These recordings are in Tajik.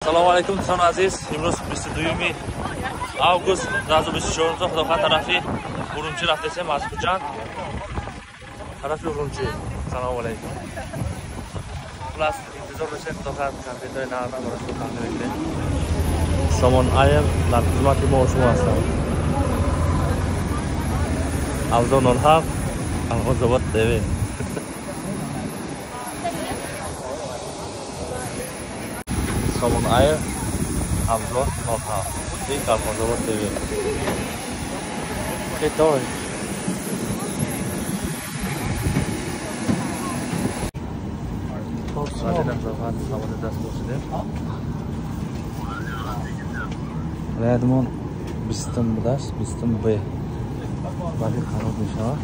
Салому алейкум, дӯстони азиз. Имрӯз 22 август 2024, худохоҳ, тарафи Урумчӣ рафтесем, аз Хуҷанд тарафи Урумчӣ. Салому алейкум. Хулас, интизор бошед, худохоҳ, контентҳои нав барои шумо тақдим мекунем. Сомон Айр дар хизмати мо шумо ҳастанд. 707 Алғозобод ТВ. Сомон Айр 707 и Колхозобод ТВ. Хитой. Рядмон бистум будааст, бистум Б. Баъди хароб мешавад.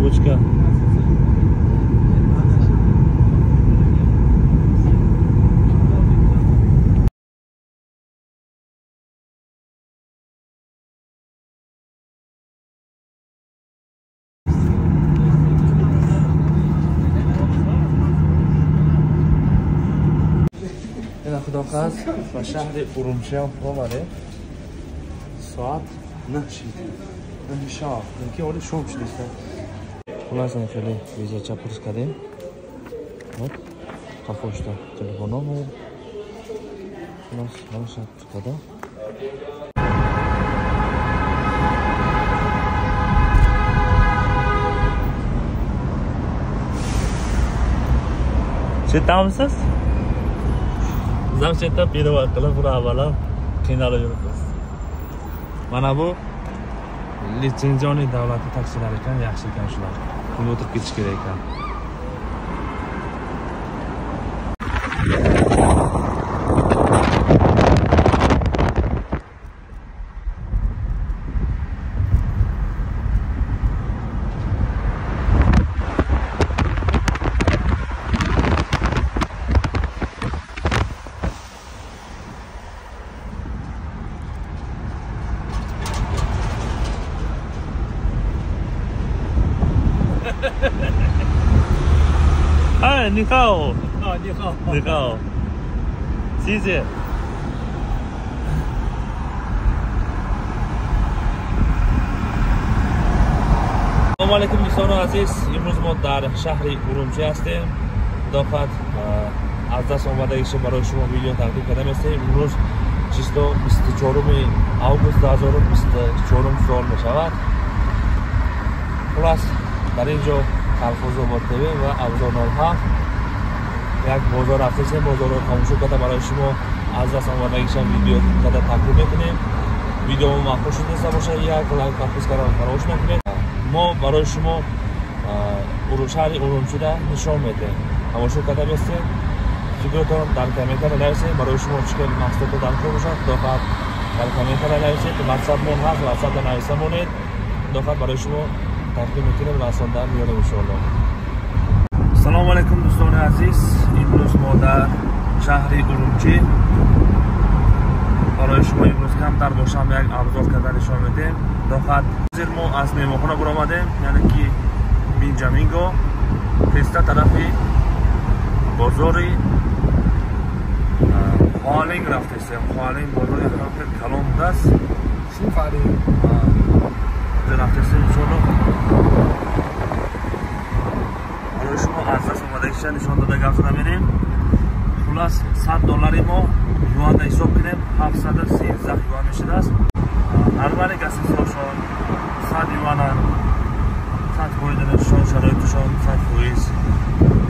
Коробочка. Худоҳофиз ба шаҳри Урумчи ҳам омадем. Соат 9 шид. 9 шаб. Ки оли шом шудист. Хулоса хеле визача пур кардем. Вот қафошта телефономо. Хулос ҳамаша пур кардам. Chetdamisiz? Bizam chetdan перевод qilib, buni avvalab qiynalib yuribmiz. Mana bu litsenziyoniy davlatli taksilar ekan, yaxshi ekan shular. Bunda o'tirib ketish kerak ekan. 哎，你好！啊，你好！你好，谢谢。Салом алейкум дӯстони азиз. Имрӯз мо дар шаҳри Урумчи ҳастем. Худофат аз даст омадагиша барои шумо видео тақдим карда местем. Имрӯз число 24 август 2024 сол мешавад. Хулас дар ин ҷо Колхозобод ТВ ва Абзор 07 як бозор рафтесем. Бозорро тамошо карда барои шумо аз даст омадагиша видео карда тақдим мекунем. Видеомо маъқул шуда бошад, як лайк, подпискаро фаромӯш накунед. Мо барои шумо шаҳри Урумчида нишон медиҳем. Тамошо карда бестем. Фикротон дар комментария нависед. Барои шумо чӣ хел маҳсулото даркор бошад, худофат дар комментария нависед. Ватсапмон ҳаст, ватсапда нависа монед. Худофат барои шумо тақдим мекунем, расонда меёрем иншоалло. Салому алайкум дӯстони азиз. Имрӯз мо дар шаҳри Урумчи барои шумо имрӯз камтар бошам як абзор карда нишон медиҳем. Худофат ҳозир мо аз меҳмонхона баромадем, яъне ки Бенҷаминго теста тарафи бозори Хуалинг рафтесем. Хуалинг бозори хеле калон будааст. Рафтесем иншоалло. Барои шумо аз даст омадагиша нишон дода гап зада мерем. Хулас $100 мо юанда ҳисоб кунем, 713 юан мешудааст. Нормали гастинсошон 100 юана, 100 фоиданашон, шароитушон 100%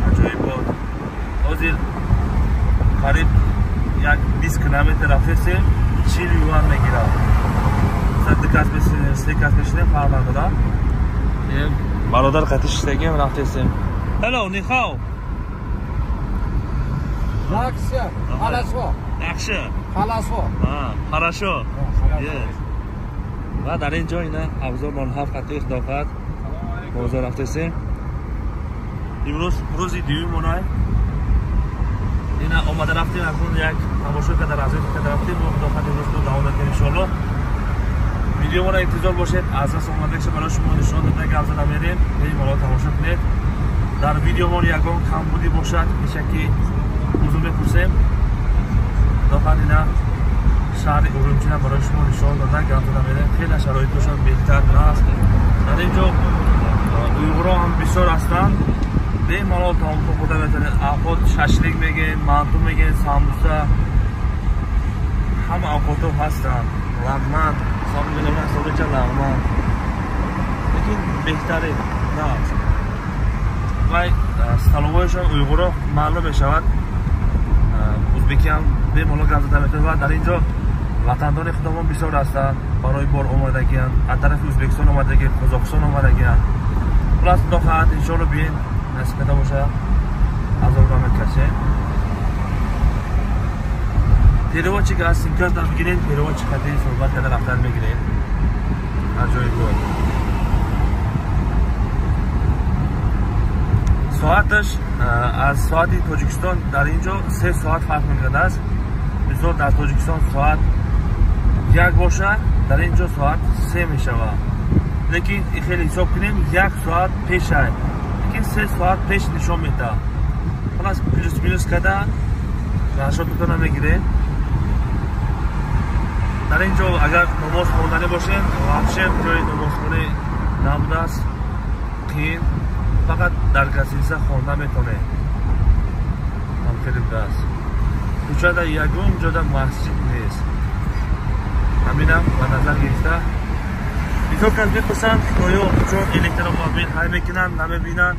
аҷоибот. Ҳозир қариб як 20 километр рафтесем, 40 юан мегирад. Ду кас мешинем, се кас мешинем, фарқ надорад. Бародар қатӣ шиштагием рафтесем. Hello, ni hao. Yaxshi, хорошо. Yaxshi. Хорошо. Ha, хорошо. Ва дар ин ҷо ина Абзор 07 қатӣ худофат бозор рафтесем. Имрӯз рӯзи дуюмонай. Ина омада рафтем, акнун як тамошо карда, разведка карда рафтем. Худофат имрӯз давом мекунем иншоалло. Видеомонро интизор бошед. Аз даст омадагиша барои шумо нишон дода гап зада мерем. Бемалол тамошо кунед. Дар видеомон ягон камбудӣ бошад, пешакӣ узр мепурсем. Худофат ина шаҳри Урумчиро барои шумо нишон дода гап зада мерем. Хеле шароитошон беҳтар аст. Дар ин ҷо уйғурҳо ҳам бисёр ҳастанд. Бемалол таомҳо хӯрда метавонед. Авқот шашлик мегӯед, манту мегӯед, самбуса, ҳама авқотҳо ҳастанд. Лагман, самбуса, лагман. Лекин беҳтаре на. Вай столовоишон уйғурҳо маълум мешавад. Узбекӣ ҳам бемалол гап зада метавонад. Ва дар ин ҷо ватандони худамон бисёр ҳастанд. Барои бор омадагианд, аз тарафи Ӯзбекистон омадагӣ, Қазоқистон омадагианд. Хулас худо хоҳад иншоалло биёед, насиб карда бошад, азобро мекашем. Переводчик аз симкарта бигиред, переводчик қадри суҳбат карда рафтан мегиред. Аҷоиб буд. Соаташ аз соати Тоҷикистон дар ин ҷо 3 соат фарқ мекардааст. Мисол дар Тоҷикистон соат 1 бошад, дар ин ҷо соат 3 мешавад. Лекин хеле ҳисоб кунем 1 соат пеш аст, лекин 3 соат пеш нишон медиҳад. Хулас плюс минус карда расчётатонро мегиред. Дар ин ҷо агар намоз хонданӣ бошем, вообще ҷои намозхонӣ набудааст, қиин, фақат дар гостиница хонда метавонед. Ҳам хеле будааст. Кӯчада ягон ҷода масҷид нест. Ҳаминам ба назар гирифта. Бисёр кас мепурсанд, хитоиҳо чун электромобил ҳай мекунанд, намебинанд.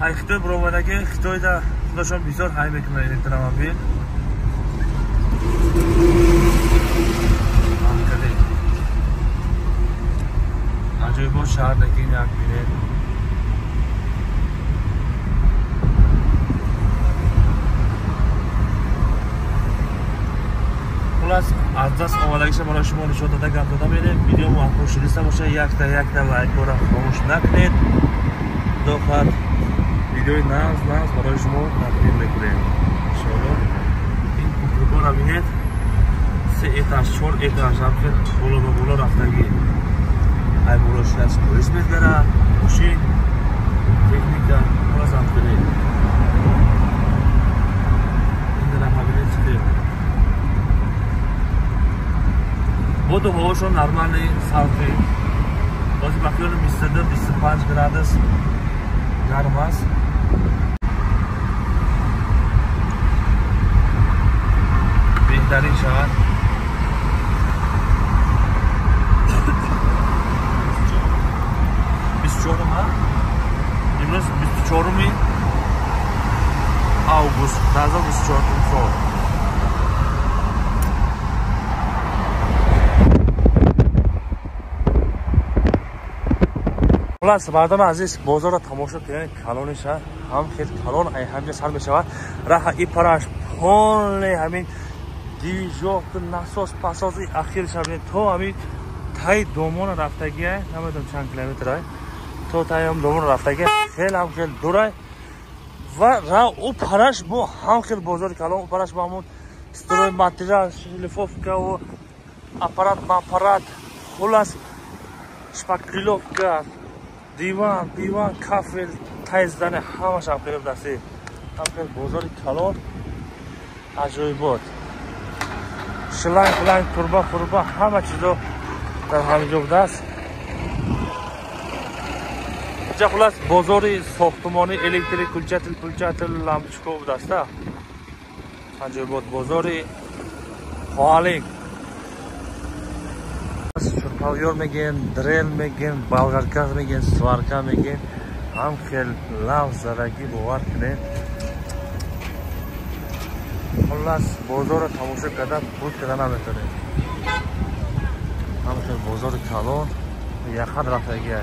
Ҳай Хитой баромадаги, Хитойда худашон бисёр ҳай мекунанд электромобил. Аҷоибот шаҳр, лекин як бинед. Хулас аз даст омадагиша барои шумо нишон дода гап дода мерем. Видео муваффақ шудиста боша, якта якта лайкҳоро хомӯш накунед. Худо хоҳад видеои нағз нағз барои шумо тақдим мекунем иншоалло. Ин купрукҳоро бинед, 3 этаж 4 этаж ҳам боло ба боло рафтагӣ. Ай боло шудааст поезд мегзарад, мошин, техника, хулас ҳам хеле. Ин тарафа бинед чӣ хел. Боду ҳавошон нормални салқин. Ҳозир ба хиёли 22-25 градус гарм аст. Беҳтарин шаҳр. Имрӯз 24 август 2024 сол. Хулас мардони азиз, бозорро тамошо кунед, калони шаҳр ҳам хел калон, ай ҳамҷа сар мешавад. Раҳа ипараш полне ҳамин движок, насос, пасос, ахираш ҳамин то ҳамин таи домона рафтагия, намедонам чанд километр ай, то таи ҳам домона рафтагия, хел ҳам хел дурай. Ва ра ӯ параш бо ҳам хел бозори калон, ӯ параш бо ҳамон стройматериал, шлифовка ва аппарат, маппарат, хулас шпаклёвка, диван, пиван, кафел, тайздане ҳамаш ҳам хел дасти. Ҳам хел бозори калон, аҷоибот. Шланг, планг, турба, фурба ҳама чизо дар ҳамин ҷо будааст. Инҷа хулас бозори сохтумонӣ, электрик, кулчатил, пулчатил, лампочка будааст. Аҷоибот бозори Хоалинг. Шурпавёр мегӯен, дрел мегӯен, болгарка мегӯен, сварка мегӯен. Ҳам хел лавз зарагӣ бовар кунед. Хулас бозорро тамошо карда буд карда наметавонед. Ҳам хел бозори калон яқад рафтагия.